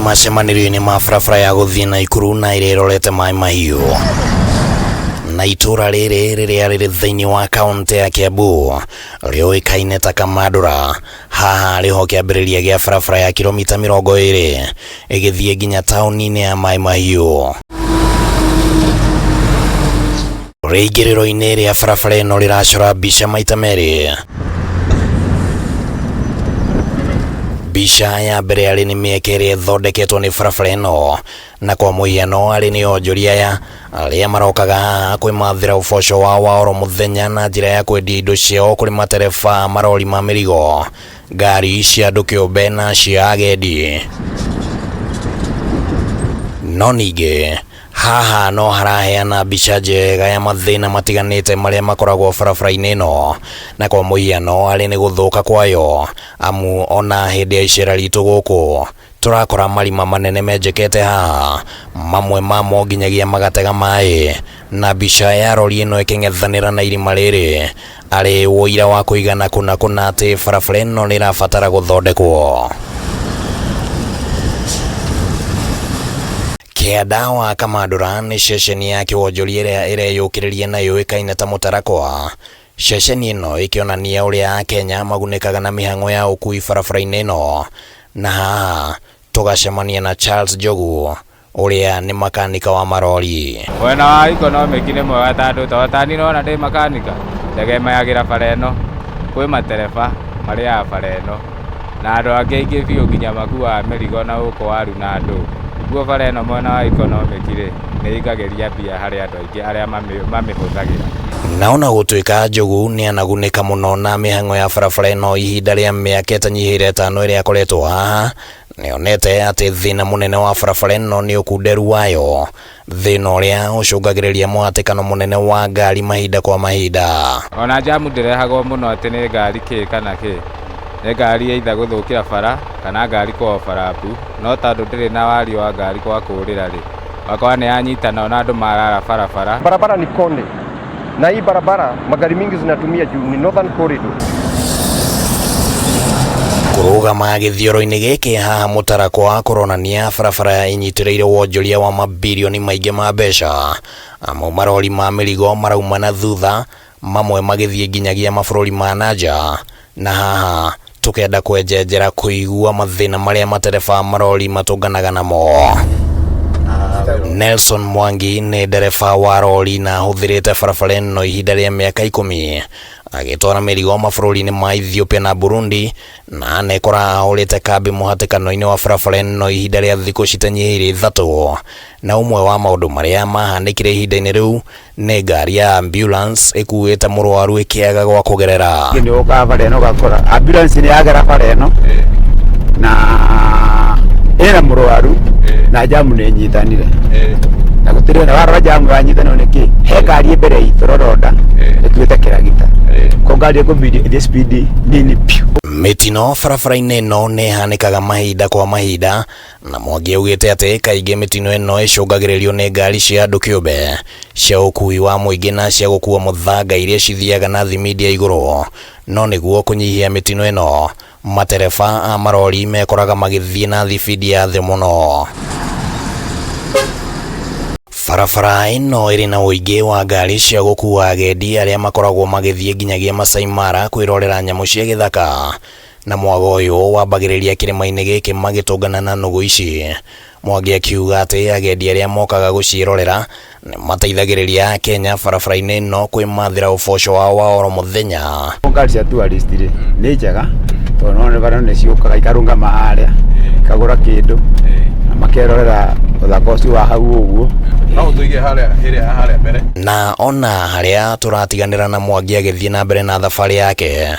macemanĩrio-inĩ ma barabara ya gũthiĩ Naikuru na ĩrĩa ĩrorete Maĩ Mahiũ. Na itũra rĩrĩ rĩrĩa rĩrĩ thĩinĩ wa kaũntĩ ya Kiambu rĩũĩkaine ta Kamandũra. Haha rĩho kĩambĩrĩria gĩa barabara ya kilomita 20 ĩgĩthiĩ nginya taũni-inĩ ya Maĩ Mahiũ. Rĩingĩrĩro-inĩ rĩa barabara ĩno rĩracora mbica maita merĩ. Mbica ya mbere arĩ nĩ mĩeke ĩrĩa ĩthondeketwo nĩ barabara ĩno, na kwa mũhiano arĩ nĩ onjoria aya arĩa marokaga haha kwĩmathĩra ũboco wao wa oro mũthenya na njĩra ya kwendia indo ciao kũrĩ matereba a marori ma mĩrigo, ngari cia andũ kĩũmbe na cia agendi. No ningĩ haha no haraheana mbica njega ya mathĩna matiganĩte marĩa makoragwo barabara-inĩ ĩno, na kwa mũhiano arĩ nĩ gũthũka kwayo, amu ona hĩndĩ ya icera ritũ gũkũ tũrakora marima manene menjekete haha, mamwe mamo nginyagia magatega maĩ, na mbica ya rori ĩno ĩkĩng'ethanĩra na irima rĩrĩ arĩ ũira wa kũigana kũna kũna atĩ barabara ĩno nĩ ĩrabatara gũthondekwo. Kĩanda wa Kamandũra nĩ ceceni ya kĩwonjoria ĩrĩa ĩreyũkĩrĩria na yũĩkaine ta Mũtarakwa. Ceceni ĩno ĩkĩonania ũrĩa Akenya magunĩkaga na mĩhang'o ya ũkui barabara-inĩ ĩno. Na haha tũgacemania na Charles Njogu ũrĩa nĩ makanika wa marori. Mwena wa economic nĩ mwega tondũ to ta niĩ nĩwona ndĩ makanika ndegemeagĩra bara ĩno, kwĩ matereba marĩaga bara ĩno na andũ angĩ aingĩ biũ nginya makuaga mĩrigo na gũkũ waru na ndũ. Ũguo bara ĩno mwena wa economic rĩ, nĩ ĩingagĩria mbia harĩ andũ aingĩ arĩa mamĩhũthagĩra. Na ona gũtuĩka Njogu nĩ anagunĩka mũno na mĩhang'o ya barabara ĩno ihinda rĩa mĩaka ĩtanyihĩire ĩtano ĩrĩa akoretwo haha, nĩonete atĩ thĩna mũnene wa barabara ĩno nĩ ũkunderu wayo, thĩna ũrĩa ũcũngagĩrĩria mũhatĩkano mũnene wa ngari mahinda kwa mahinda. Ona jamu ndĩrehagwo mũno atĩ nĩ ngari kĩ kana kĩ, nĩ ngari either gũthũkĩra bara kana ngari kũ overlap, no tondũ ndĩrĩ na wariĩ wa ngari gwa kũrĩra rĩ, ũgakora nĩ yanyitana ona andũ marara barabara. Barabara ni konde na hii barabara magari mingi zinatumia juu ni Northern Corridor. Kũrũgama gĩthioro-inĩ gĩkĩ haha Mũtarakwa kũronania barabara ĩnyitĩrĩire wonjoria wa mabirioni maingĩ ma mbeca, amu marori ma mĩrigo marauma na thutha, mamwe magĩthiĩ nginyagia mabũrũri ma na nja, na haha tũkenda kwenjenjera kũigua mathĩna marĩa matereba a marori matũnganaga namo. Nelson Mwangi nĩ ndereba wa rori na ahũthĩrĩte barabara ĩno ihinda rĩa mĩaka 10 agĩtwara mĩrigo mabũrũri-inĩ ma Ethiopia na Burundi, na anekora ahũrĩte kambĩ mũhatĩkano-inĩ wa barabara ĩno ihinda rĩa thikũ citanyihĩire 3, na ũmwe wa maũndũ marĩa mahanĩkire ihinda-inĩ rĩu nĩ ngari ya ambulance ĩkuĩte mũrwaru ĩkĩaga gwa kũgerera. Nĩ ũkaga bara ĩno ũgakora ambulance nĩ yagera bara ĩno na ĩna mũrwaru na jamu nĩ ĩnyitanire na gũtirĩ na warora jamu yanyitanwo nĩ kĩ he ngari ĩ mbere itũ roronda ĩkuĩte kĩragita ko ngari ĩkũbidi ĩthiĩ speed nini piũ. Mĩtino barabara-inĩ ĩno nĩ ĩhanĩkaga mahinda kwa mahinda, na Mwangi augĩte atĩ kaingĩ mĩtino ĩno ĩcũngagĩrĩrio nĩ ngari cia andũ kĩũmbe, cia ũkui wa mũingĩ na cia gũkua mũthanga iria cithiaga na thimindi ya igũrũ. No nĩguo kũnyihia mĩtino ĩno, matereba a marori mekoraga magĩthiĩ na thibindi ya thĩ mũno. Barabara ĩno ĩrĩ na ũingĩ wa ngari cia gũkua agendi arĩa makoragwo magĩthiĩ nginyagia Masai Mara kwĩrorera nyamũ cia gĩthaka, na mwago ũyũ wambagĩrĩria kĩrĩma-inĩ gĩkĩ magĩtũngana na nũgũ ici. Mwangi akiuga atĩ agendi arĩa mokaga gũciĩrorera nĩ mateithagĩrĩria Akenya barabara-inĩ ĩno kwĩmathĩra ũboco wao wa oro mũthenya. Ngari cia tourist rĩ nĩ njega tondũ no nĩ bara nĩ ciũkaga ikarũgama harĩa ikagũra kĩndũ na makerorera ũthaka ũcio wa hau ũguo. No ũtũige harĩa ĩrĩa harĩa mbere. Na ona harĩa tũratiganĩra na Mwangi agĩthiĩ na mbere na thabarĩ yake,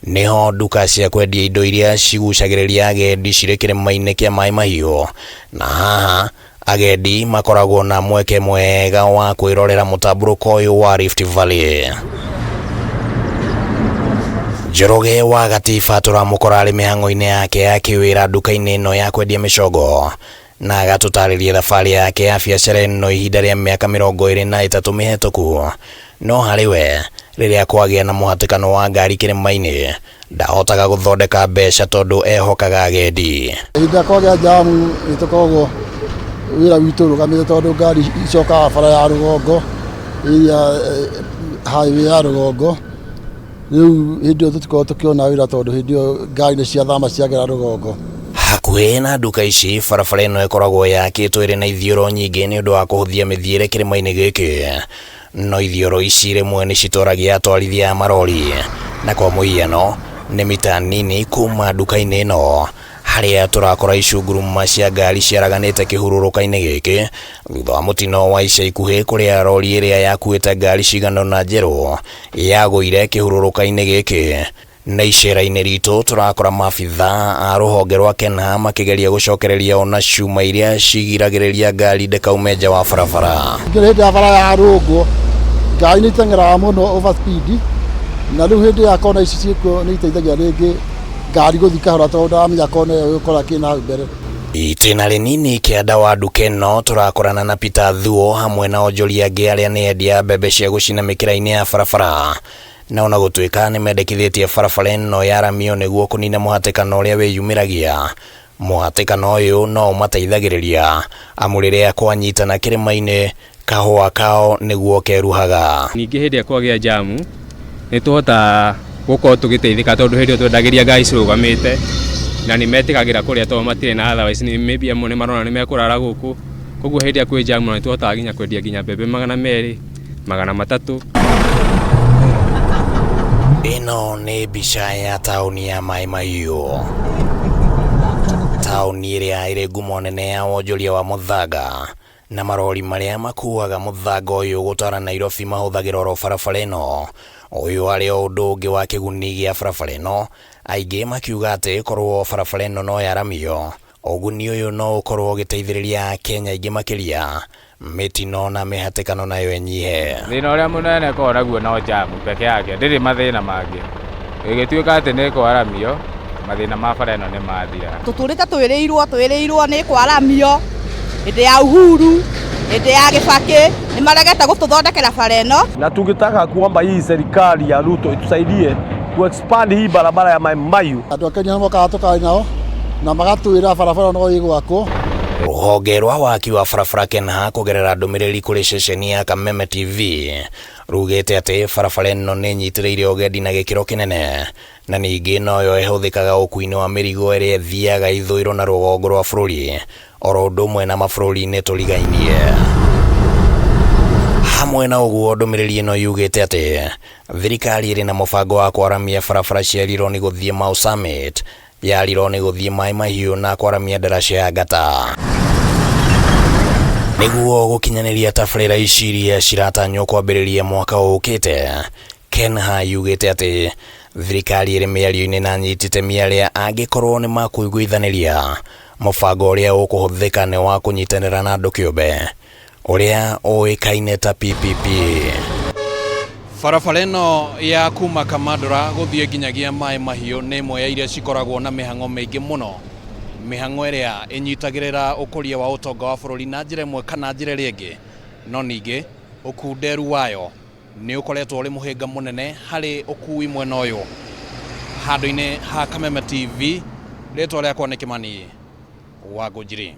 nĩho nduka cia kwendia indo iria cigucagĩrĩria agendi cirĩ kĩrĩma-inĩ kĩa Maĩ Mahiũ, na haha agendi makoragwo na mweke mwega wa kwĩrorera mũtambũrũko ũyũ wa Rift Valley. Njoroge wa Gatiba tũramũkora arĩ mĩhang'o-inĩ yake ya kĩwĩra nduka-inĩ ĩno ya kwendia mĩcongo, na agatũtarĩria thabarĩ yake ya biacara ĩno ihinda rĩa mĩaka 23 mĩhetũku. No harĩ we Rĩrĩa kwagĩa na mũhatĩkano wa ngari kĩrĩma-inĩ, ndahotaga gũthondeka mbeca tondũ ehokaga agendi. Hĩndĩ ĩrĩa kwagĩa jamu nĩ tũkoragwo wĩra witũ ũrũgamĩte tondũ ngari icokaga bara ya rũgongo ĩrĩa highway ya rũgongo. Rĩu hĩndĩ ĩyo tũtikoragwo tũkĩona wĩra tondũ hĩndĩ ĩyo ngari nĩ ciathama ciagera rũgongo. Hakuhĩ na nduka ici, barabara ĩno ĩkoragwo yakĩtwo ĩrĩ na ithiũrũ nyingĩ nĩ ũndũ wa kũhũthia mĩthiĩre kĩrĩma-inĩ gĩkĩ. No ithiũrũ ici rĩmwe nĩ citoragia atwarithia a marori, na kwa mũhiano nĩ mita nini kuma nduka-inĩ ĩno harĩa tũrakora icunguruma cia ngari ciaraganĩte kĩhurũrũka-inĩ gĩkĩ thutha wa mũtino wa ica ikuhĩ kũrĩa rori ĩrĩa yakuĩte ngari cigana ũna njerũ yagũire kĩhurũrũka-inĩ gĩkĩ. Na icera-inĩ ritũ tũrakora maabitha a rũhonge rwa KENHA makĩgeria gũcokereria ona cuma iria cigiragĩrĩria ngari ndĩkaume nja wa barabara. Hĩndĩ ya bara ya rũngwo ngari nĩ iteng'eraga mũno over speed, na rĩu hĩndĩ ya kona ici ciĩkuo nĩ iteithagia rĩngĩ ngari gũthiĩ kahora tondũ ndaramenya kona ĩyo ĩgũkora kĩna hau mbere. Itĩna rĩnini kĩanda wa nduka ĩno tũrakorana na Peter Thuo hamwe na onjoria angĩ arĩa nĩ endia mbembe cia gũcina mĩkĩra-inĩ ya barabara. Na ona gũtuĩka nĩ mendekithĩtie barabara ĩno yaramio nĩguo kũnina mũhatĩkano ũrĩa wĩyumĩragia, mũhatĩkano ũyũ no ũmateithagĩrĩria amu rĩrĩa kwanyitana kĩrĩma-inĩ kahũa kao nĩguo keruhaga. Ningĩ hĩndĩ ĩrĩa kwagĩa jamu nĩ tũhotaga gũkorwo tũgĩteithĩka tondũ hĩndĩ ĩyo twendagĩria ngari cirũgamĩte na nĩ metĩkagĩra kũrĩa tondũ matirĩ na otherwise nĩ maybe amwe nĩ marona nĩ mekũrara gũkũ. Koguo hĩndĩ ĩrĩa kwĩ jamu nĩ tũhotaga nginya kwendia nginya mbembe 200, 300. Ĩno nĩ mbica ya taũni ya Mai Mahiũ, taũni ĩrĩa ĩrĩ ngumo nene ya wonjoria wa mũthanga na marori marĩa makuaga mũthanga ũyũ gũtwara Nairobi mahũthagĩra oro barabara ĩno. Ũyũ arĩ o ũndũ ũngĩ wa kĩguni gĩa barabara ĩno, aingĩ makiuga atĩ korwo barabara ĩno no yaramio, ũguni ũyũ no ũkorwo ũgĩteithĩrĩria Akenya aingĩ makĩria, mĩtino na mĩhatĩkano nayo ĩnyihe. Thĩna ũrĩa mũnene ĩkoragwo naguo no jamu peke yake, ndĩrĩ mathĩna mangĩ. Ĩgĩtuĩka atĩ nĩ ĩkwaramio, mathĩna ma bara ĩno nĩ mathira. Tũtũrĩte twĩrĩirwo nĩ ĩkwaramio hĩndĩ ya Uhuru, hĩndĩ ya Kibaki, nĩ maregete gũtũthondekera bara ĩno. Na tungetaka kuomba hii serikali ya Ruto itusaidie kuexpand hii barabara ya Mai Mahiu. Andũ a Kenya nĩ mokaga tũkaria nao na magatwĩra barabara no ĩgwakwo. Rũhonge rwa waki wa barabara KENHA kũgerera ndũmĩrĩri kũrĩ ceceni ya Kameme TV rugĩte atĩ barabara ĩno nĩ ĩnyitĩrĩire ũgendi na gĩkĩro kĩnene, na ningĩ noyo ĩhũthĩkaga ũkuui-inĩ wa mĩrigo ĩrĩa ĩthiaga ithũĩro na rũgongo rwa bũrũri oro ũndũ ũmwe na mabũrũri-inĩ tũrigainie. Hamwe na ũguo ndũmĩrĩri ĩno yugĩte atĩ thirikari ĩrĩ na mũbango wa kwaramia barabara cia Rironi gũthiĩ Mau Summit, ya Rironi gũthiĩ Mai Mahiũ na kwaramia ndaraca ya Ngata. Nĩguo gũkinyanĩria tabarĩra ici iria ciratanywo kwambĩrĩria mwaka ũkĩte, KENHA yugĩte atĩ thirikari ĩrĩ mĩario-inĩ na anyiti itemi arĩa angĩkorwo nĩ makũiguithanĩria mũbango ũrĩa ũkũhũthĩka nĩ wa kũnyitanĩra na andũ kĩũmbe ũrĩa ũĩkaine ta PPP. Barabara ĩno ya kuma Kamandũra gũthiĩ nginyagia Mai Mahiũ nĩ ĩmwe ya iria cikoragwo na mĩhang'o mĩingĩ mũno, mĩhang'o ĩrĩa ĩnyitagĩrĩra ũkũria wa ũtonga wa bũrũri na njĩra ĩmwe kana njĩra ĩrĩa ĩngĩ. No ningĩ ũkunderu wayo nĩ ũkoretwo ũrĩ mũhĩnga mũnene harĩ ũkui mwena ũyũ. Handũ-inĩ ha Kameme TV, rĩtwa rĩakwa nĩ Kĩmani wa Ngũnjiri.